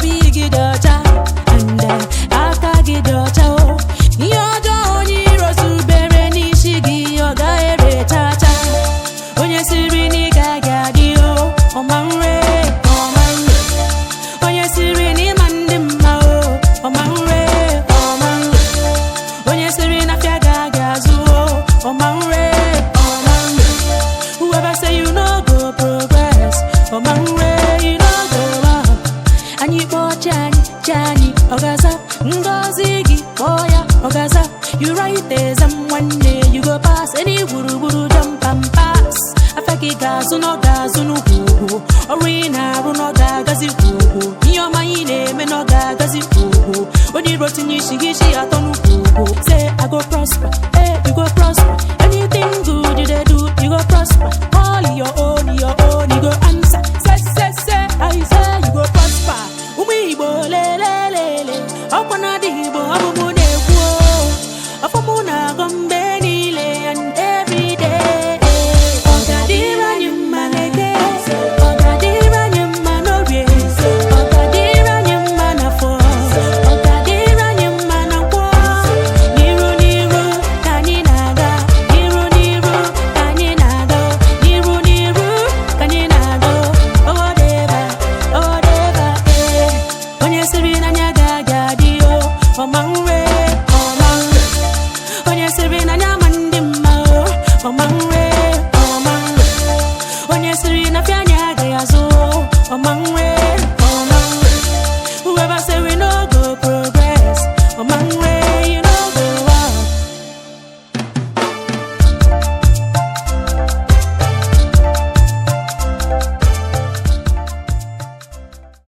Obi gị dị ọcha and aka gị dị ọcha o. Ihe ọjọọ onye iro zubere n'isi gị, ọ gaghị ere cha cha. Onye siri na ị gaghị adị o, ọma nre, ọma nre. Onye siri na ịma ndị mma o, ọma nre, ọma nre. Onye siri na afịa gaghị azụ o, ọma nre, ọma nre. Whoever say you no go progress, ọma nre, you no go up. Anyị kpọọ chi anyị, chi anyị ọ gaza. Ngọzi gị, kpọọ ya, ọ gaza. You write exam nwanne, you go pass. Any gburugburu, jump and pass. Afịa gị ga-azụ na ọ ga-azụ n'ugwu ugwu. Ọrụ ị na-arụ na ọ ga-agazi ugwu. Ihe ọma ị na-eme na ọ ga-agazi ugwu. Onye iro tinye isi gị, isi atọ n'ukwu ugwu. Say I go prosper, hey, you go prosper. Anything good you dey do, you go prosper. All your own, your own, you go answer. Say, say, say, I say you go prosper. Ụmụ Igbo, lelelele, ọkwa na-adịghị Igbo, ọ bụ mụ na-ekwu o. Ọfọ mụ na-agọ mgbe niile and every day. Ọ ga-adịrị anyị mma n'Eke, ọ ga-adịrị anyị mma n'Orie, ọ ga-adịrị anyị mma n'Afọ, ọ ga-adịrị anyị mma na Nkwọ. N'iru n'iru ka anyị na-aga, n'iru n'iru ka anyị na-aga, n'iru n'iru ka anyị na-aga. Ọdeba, ọdeba, ee. Onye siri na anya ga-aga adị o, ọma nre, ọma nre. Onye siri na anya ma ndị mma o, ọma nre, ọma nre. Onye siri na afịa anya agaghị azụ o, ọma nre.